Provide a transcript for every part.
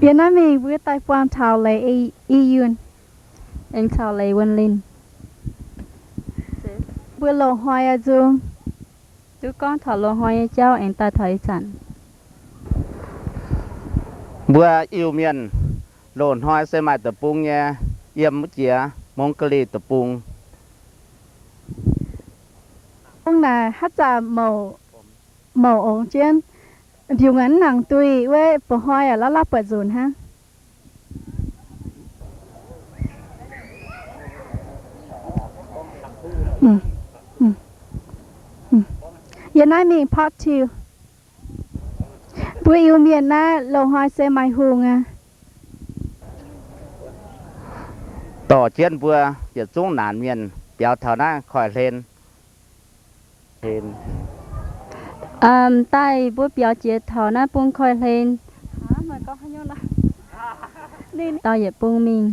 Yiem naaiv mingh mbuo daaih buangh taux Leiz I, I Yunh, aengx caux Leiz Wuonh Linh. Mbuo loz-hnoi yaac nzung. Duqv gorngv taux loz-hnoi nyei jauv aengx daaih taux ih zanc. Mbuo Iu-Mienh loz-hnoi se maaih deic-bung nyei, yiem wuov jiex Mongv^gaa^li Deic-Bung. Bung naaic haaix zanc mouc, mouc ongx jienv, mbiungc aqv, mv nangc duih, wuov mba'hnoi yaac lapv lapv buatc nzunc hnangv. Yiem naaiv mingh part two. Mbuo Iu-Mienh naaiv loz-hnoi se maaih hungh aqv. Dorh jienv mbuo yietc zungv naanc mienh biaux taux naaiv koiv-hlen. Daaih mbuo biaux jiex taux naaiv bung koiv-hlen. Dauh yietc bung mingh,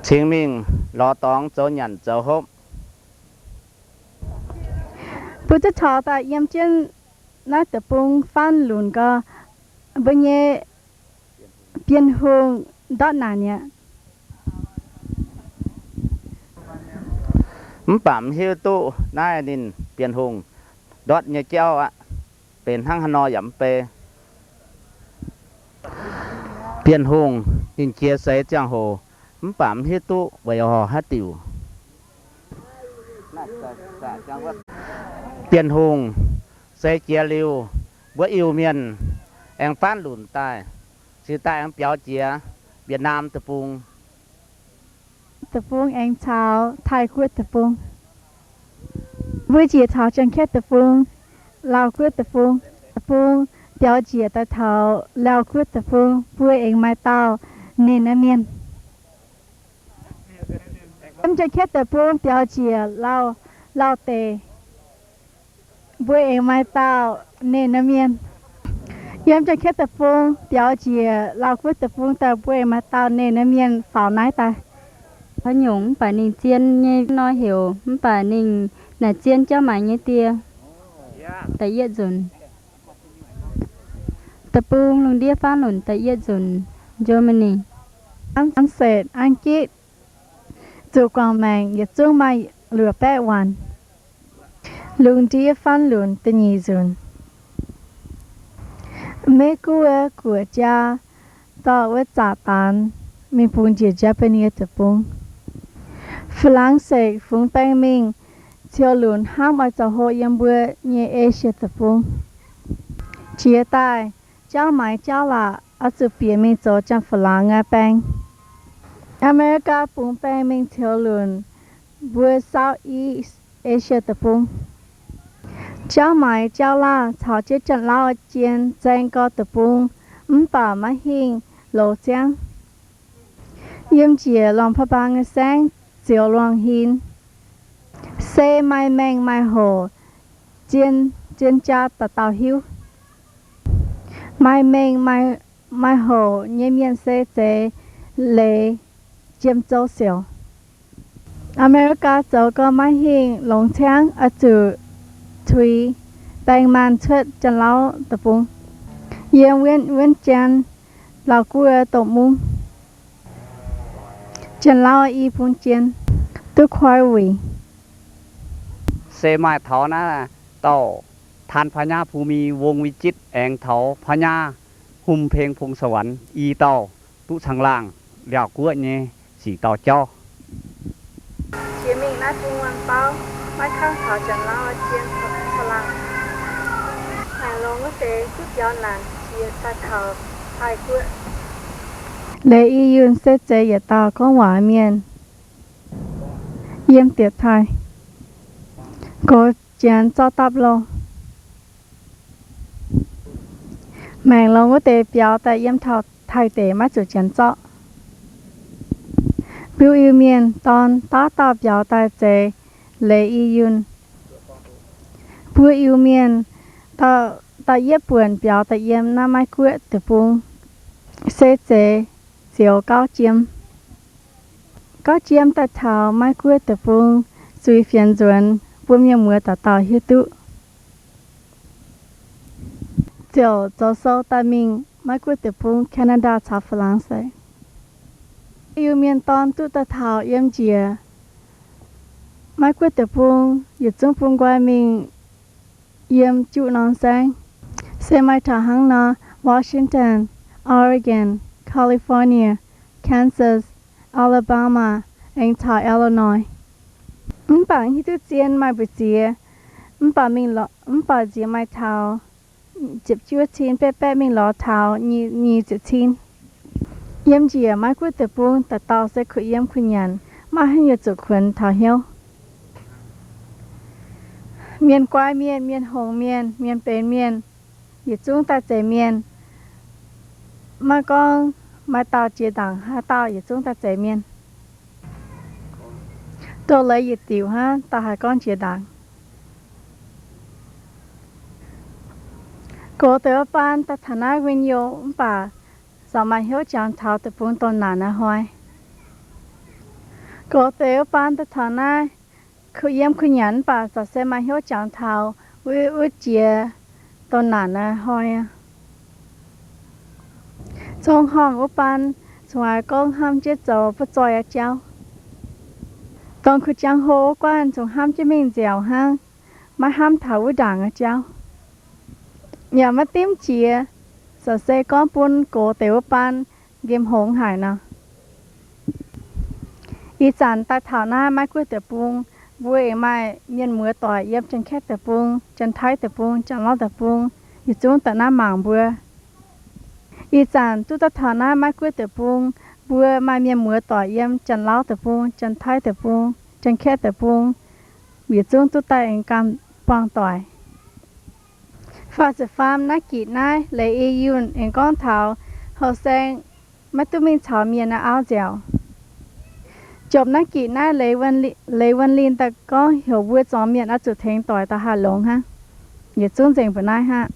cingx mingh lorz dorngx zoux nyanc zoux hopv. Mbuo zuqc taux daaih yiem jienv naaiv deic-bung faanv lunc gau, mbuo nyei Bienh Hungh ndortv naanc mi'aqv. Mv baac mv hiuv duqv naaiv ninh Bienh Hungh ndortv nyei jauv aqv. Benx hnangv haaix nor yaac mv bei. Bienh Hungh ninh jiex seix ziangh hoc, mv baac mv hiuv duqv weic horc haaix diuc. Bienh Hungh seix jiex liuz, mbuo Iu-Mienh aengx faanv lunc daaih, cingx daaih aengx biaux jiex Việt Nam deic-bung. Deic-bung aengx caux Taiv-Guoqv deic-bung. Mbuo njiec taux Janx-Kaeqv deic-bung, Lauv-Guoqv deic-bung, deic-bung biaux njiec daaih taux Lauv-Guoqv deic-bung, mbuo aengx maaih dauh ninh naaiv mienh. Yiem Janx-Kaeqv deic-bung biaux njiec Lauv, Lauv deic, mbuo aengx maaih dauh ninh naaiv mienh. Yiem Janx-Kaeqv deic-bung biaux njiec Lauv-Guoqv deic-bung daaih, mbuo aengx maaih dauh ninh naaiv mienh faaux naaiv daaih. Haaix nyungc mv baac ninh zien nyei nor heuc, mv baac ninh naaic zien jauv maaiz nyei die. Da'yietv nzunc. Deic-bung lungh ndiev faanv lunc da'yietv nzunc, Germany. An setv, An Gitv, zuqc guangc maengc yietc zungv maaih luoqc baeqv waanc. Lungh ndiev faanv lunc da'nyeic nzunc. Meiv Guoqv guoqv jaa dorh wuov zaqc daanx mingh bungx njiec Japan nyei deic-bung. Faa^lang^setv fungx baeng mingh ceux lunc hnamv oix zoux hoqc yiem mbuo nyei Esie deic-bung. Jiex daaih, jauv maaiz jauv laatc oix zuqc bieqc mingh zoux Janx-Faa^lang nyei baeng. Aa^me^li^gaa bungx baeng mingh ceux lunc mbuo Southeast Asia deic-bung. Jauv maaiz jauv laatc caux jienv Janx-Lauv jien zaeng gau deic-bung, mv baac maiv hingh loz-ziangv. Yiem njiec lorngc baa-baa nyei saengv zioux luangh hin. Se maaih mengh maaih hoc, zien, zien jaa dauh dauh hiuv. Maaih mengh maaih, maaih hoc nyei mienh se zeix leiz jiem zou siouc. Aa^me^li^gaa zoux gau maiv hingh longx ciangv oix zuqc tuix baeng maanh cuotv Janx-Lauv deic-bung. Yiem Wienv, Wienv Jien, Lauv Guoqv dongh mungv. Janx-Lauv i bung jien duqv koi wuic. Se maaih taux naaiv dauh ท่านพญาภูมิ วงศ์วิจิตร aengx taux พญา ฮุมเพ็งพงศวรรค์ i dauh duqv caangh laangh Laauv Guoqv nyei sic dauh jauv. Jiex mingh naaiv bung wuonh bauv, maiv kangv taux Janx-Lauv jien caangh laangh. Maengc longx wuov deix duqv biaux naanc jiex daaih taux Taiv-Guoqv. Leiz I Yunh se zeix yietc dauh gorngv waac mienh yiem Dietc Taiv, goux Janx zorqv dapv loh. Maengc longx wuov deix biaux daaih yiem taux Taiv deic maiv zuqc Janx zorqv. Mbuo Iu-Mienh dorn daav dauh biaux daaih zeix Leiz I Yunh. Mbuo Iu-Mienh da'yietv buonc biaux daaih yiem naaiv Meiv Guoqv deic-bung se zeix Zioux Gauv Jiem. Gauv Jiem daaih taux Meiv Guoqv deic-bung zuiz fienx nzuonx, mbuo mienh muoz dauh dauh hiuv duqv. ziouc zoux sou daaih mingh Meiv Guoqv deic-bung, Canada caux Falangse. Iu-Mienh dorn duqv daaih taux yiem njiec Meiv Guoqv deic-bung, yietc zungv bun nqoi mingh yiem juqv norm saengv. Se maaih taux hnangv nor, Washington, Oregon, California, Kansas, Alabama, aengx caux Illinois. Mv baac hiuv duqv zien maaih mbu'ziex, mv baac mingh, mv baac nziex maaih taux ziepc juov cin, baeqv baeqv mingh lorz taux nyic ziepc cin. Yiem njiec Meiv Guoqv deic-bung dauh dauh se kuh yiem kuh nyanc, maiv haaix nyungc zuqc kuonx taux hnyouv. Mienh guai mienh, mienh hngongx mienh, mienh benx mienh, yietc zungv daaih zeiz mienh. Maiv gorngv maaih dauh jiex ndaangc haaix dauh, yietc zungv daaih zeiz mienh. Doz-leiz yietc diuc hnangv, dauh haih gorngv jiex ndaangc. Gox deix wuov baan daaih taux naaiv win-youh mv baac zaux maaih hnyouv jangx taux deic-bung dongh naanc nyei hnoi. Gox deix wuov baan daaih taux naaiv kuh yiem kuh nyanc mv baac zaux se maaih hnyouv jangx taux wuov jiex dongh naanc nyei hnoi. Zong horngh wuov baan cungx haiz gorngv hnamv jienv zoux butv zoih nyei jauv. Dongh kuh jangx hlo wuov guanh cungx hnamv jienv mingh nziaauc hnangv, maiv hnamv taux wuov ndaangc nyei jauv. Yaac maiv dimv jiex, zaux se gorngv bun gox deix wuov baan nqemh hngongx haic nor. Ih zanc daaih taux naaiv Meiv Guoqv deic-bung, mbuo aengx maaih mienh muoz doic yiem Janx-Kaeqv deic-bung, Janx-Taiv deic-bung, Janx-Lauv deic-bung, yietc zungv daaih naaiv mangc mbuo. Ih zanc duqv daaih taux naaiv Meiv Guoqv deic-bung, mbuo maaih mienh muoz doic yiem Janx-Lauv deic-bung, Janx-Taiv deic-bung, Janx-Kaeqv deic-bung, yietc zungv duqv daaih aengx ganh buangh doic. Faah ziepc faam naaiv gitv naaiv Leiz Ei Yunh aengx gorngv taux houh saeng maiv duqv mingh caux mienh nyei auv nziaauc. Jopv naaiv gitv naaiv Leiz Wuonh Linh daaih gorngv heuc mbuo zuangx mienh oix zuqc tengx doic daaih haih longx hnangv. Yietc zungv nzengc mbuo naaiv hnangv.